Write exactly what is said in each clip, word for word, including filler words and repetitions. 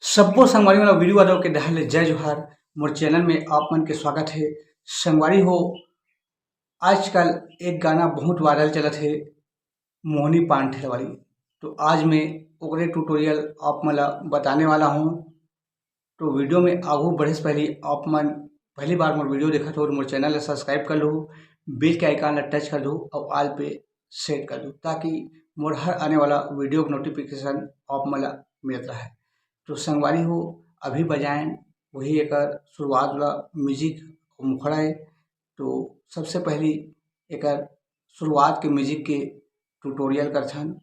सब्बो संगवारी मन ला वीरू यादव के डहार ले जय जोहार। मोर चैनल में आप मन के स्वागत हे। संगवारी हो, आजकल एक गाना बहुत वायरल चलत हे, मोहनी पान ठेला वाली। तो आज मैं ओकरे ट्यूटोरियल आप मन ला बताने वाला हूँ। तो वीडियो में आगू बढ़े से पहले आप मन पहली बार मोर वीडियो देखत हो तो मोर चैनल ला सब्सक्राइब कर लो, बेल के आइकन ला टच कर दो और ऑल पे सेट कर दो, ताकि मोर हर आने वाला वीडियो के नोटिफिकेशन आप मन ला मिलत रहे। तो संगवारी हो, अभी बजाएं वही एकर शुरुआत वाला म्यूजिक मुखड़ा है। तो सबसे पहली एकर शुरुआत के म्यूजिक के ट्यूटोरियल करथन।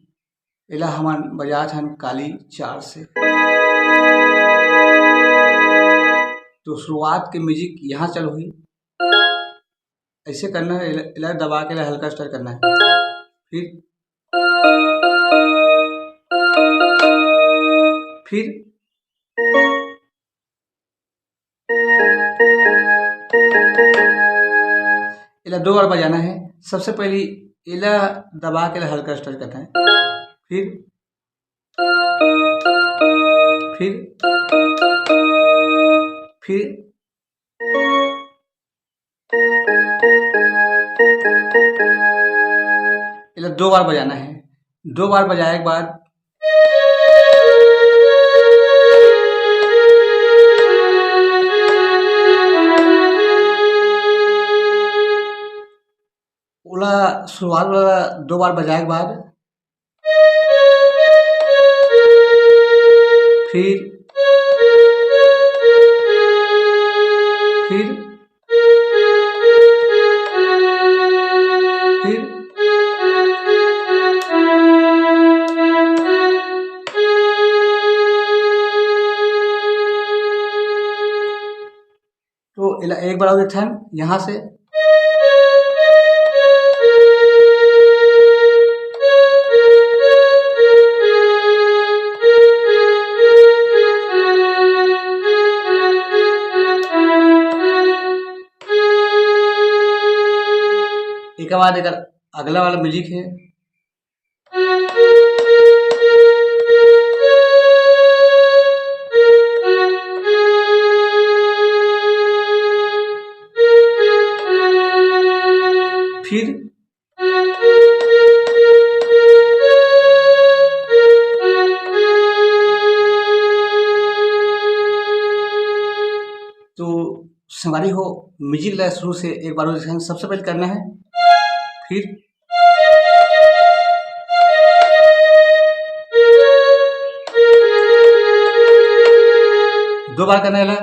एला हमन बजात हन काली चार से। तो शुरुआत के म्यूजिक यहाँ चालू हुई, ऐसे करना है, एला, एला दबा के एला हल्का स्टर करना है। फिर, फिर एला दो बार बजाना है। सबसे पहली एला दबा के एला हल्का स्टर करना है, फिर, फिर, फिर एला दो बार बजाना है। दो बार बजाए के बाद ओला शुरुआत वाला दो बार बजाए के बाद फिर, फिर, फिर तो एला एक बार और देखथन यहाँ से। एकर बाद एकर अगला वाला म्यूजिक है। फिर तो संगवारी हो, म्यूजिक ला शुरू से एक बार और देखना है। सबसे पहले करना है, फिर दो बार करना है ला।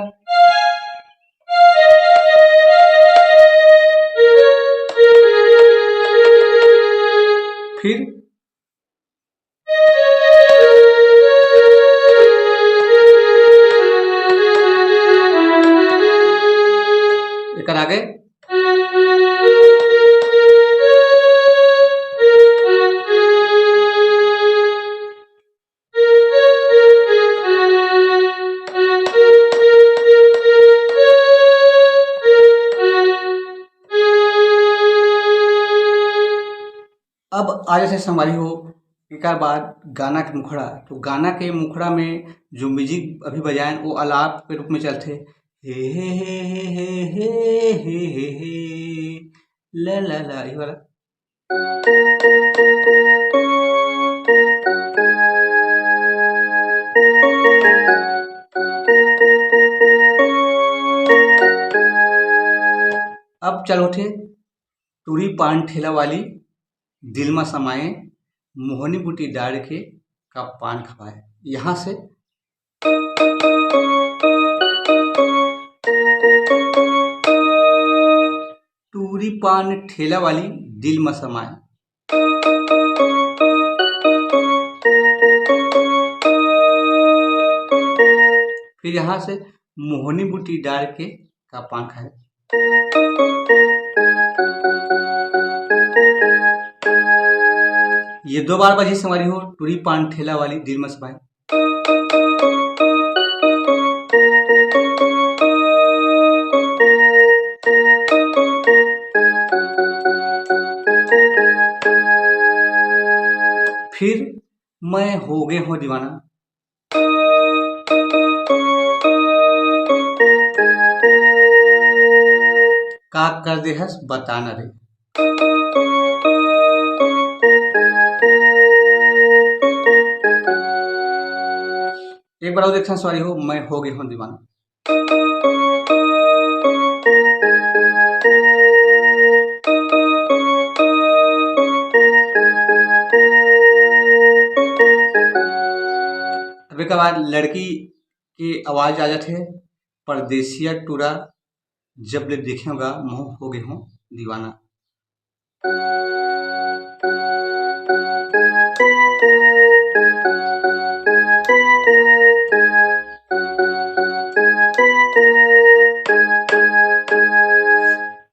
फिर एकर आगे। अब आ जाथे संगवारी हो, एकर बाद गाना के मुखड़ा। तो गाना के मुखड़ा में जो म्यूजिक अभी बजायन, वो आलाप के रूप में चलथे, हे, हे, हे, ल, ल, ल, ये वाला। अब चल उठे टूरी पान ठेला वाली, दिल म समाए, मोहनी बूटी डार के का पान खवाए। यहाँ से टूरी पान ठेला वाली, दिल म समाए। फिर यहाँ से मोहनी बूटी डार के का पान खाए। ये दो बार बजी संगवारी हो, टूरी पान ठेला वाली, दिल म समाए। फिर मैं हो गए हो दीवाना। का कर दे हस बता ना रे। एक बार और देखथन संगवारी हो, मैं हो गे हों दीवाना। अब एक बार लड़की के आवाज आ जाथे, परदेसिया टूरा जब ले देखेंव गा, महूं हो गे हों दीवाना।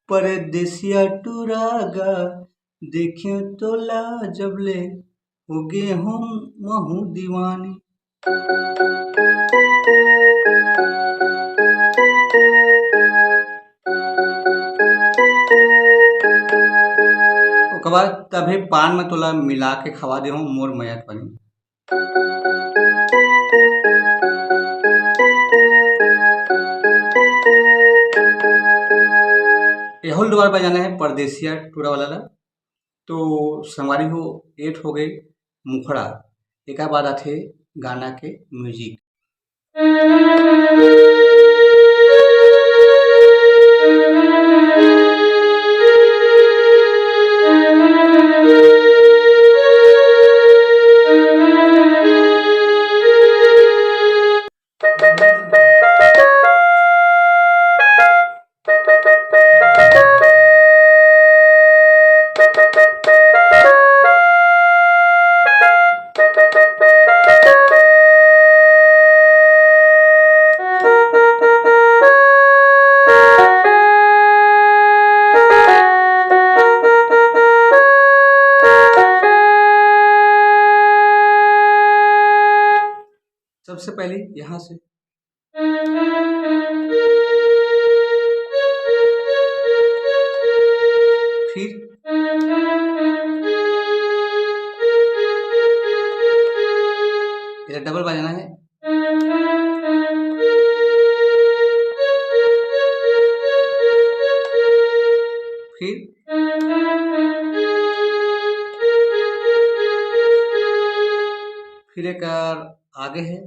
परदेसिया टूरा गा, देखेंव तोला जब ले, हो गे हों महूं दीवानी। ओकर बाद तभे पान में तोला मिला के खवा दे हों मोर मया के पानी। एहो ल दोबारा बजाना है परदेसिया टूरा वाला ला। तो संगवारी हो, एट हो गए मुखड़ा, एकर बाद आथे गाना के म्यूजिक। सबसे पहले यहाँ से, फिर इधर डबल बजाना है, फिर फिर एक आगे है।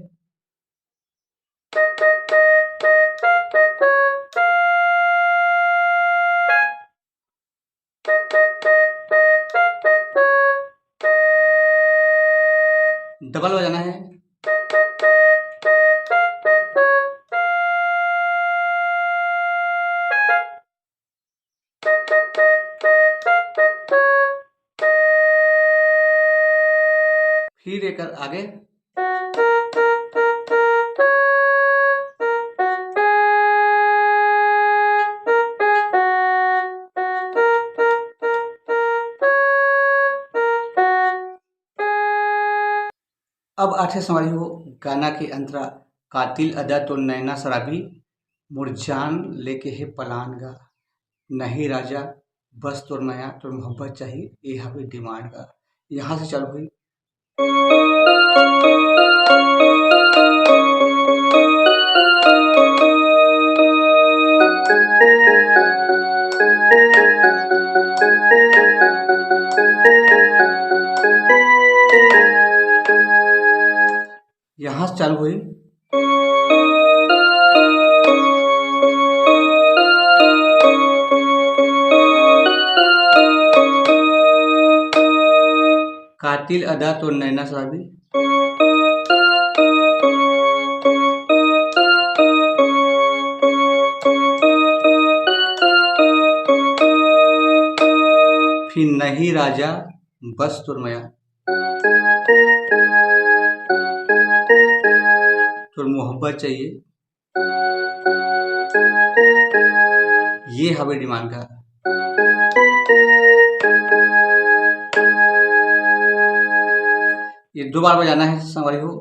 डबल बजाना है। फिर एकर आगे। अब आथे संगवारी हो गाना के अंतरा, कातिल अदा तोर नैना शराबी, मोर जान लेके हे पलान गा, नहीं राजा बस तोर मया, तोर मोहब्बत चाहिए, ये हवे डिमांड गा। यहाँ से चालू हुई। यहाँ से चालू हुई। कातिल अदा तोर नैना शराबी। फिर नहीं राजा बस तोर मया, तोर मोहब्बत चाहिए, ये हवे डिमांड का। ये दो बार बजाना है संगवारी हो।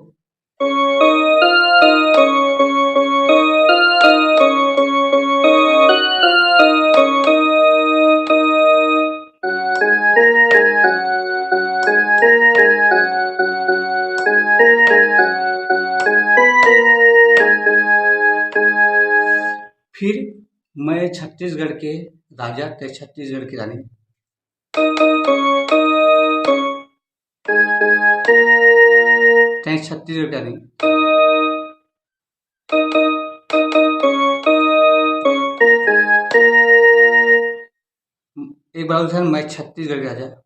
फिर मैं छत्तीसगढ़ के राजा, तैं छत्तीसगढ़ की रानी। तैं छत्तीसगढ़ की रानी। एक बार और ध्यान, मैं छत्तीसगढ़ का राजा।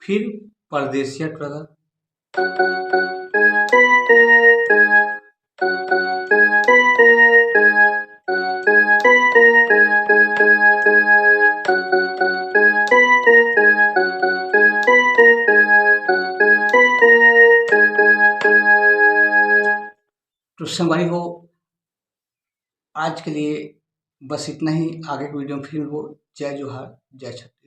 फिर परदेसिया टुरा गा। तो संगवारी हो, आज के लिए बस इतना ही। आगे के वीडियो में फिर मिलबो। जय जोहार, जय छत्तीसगढ़।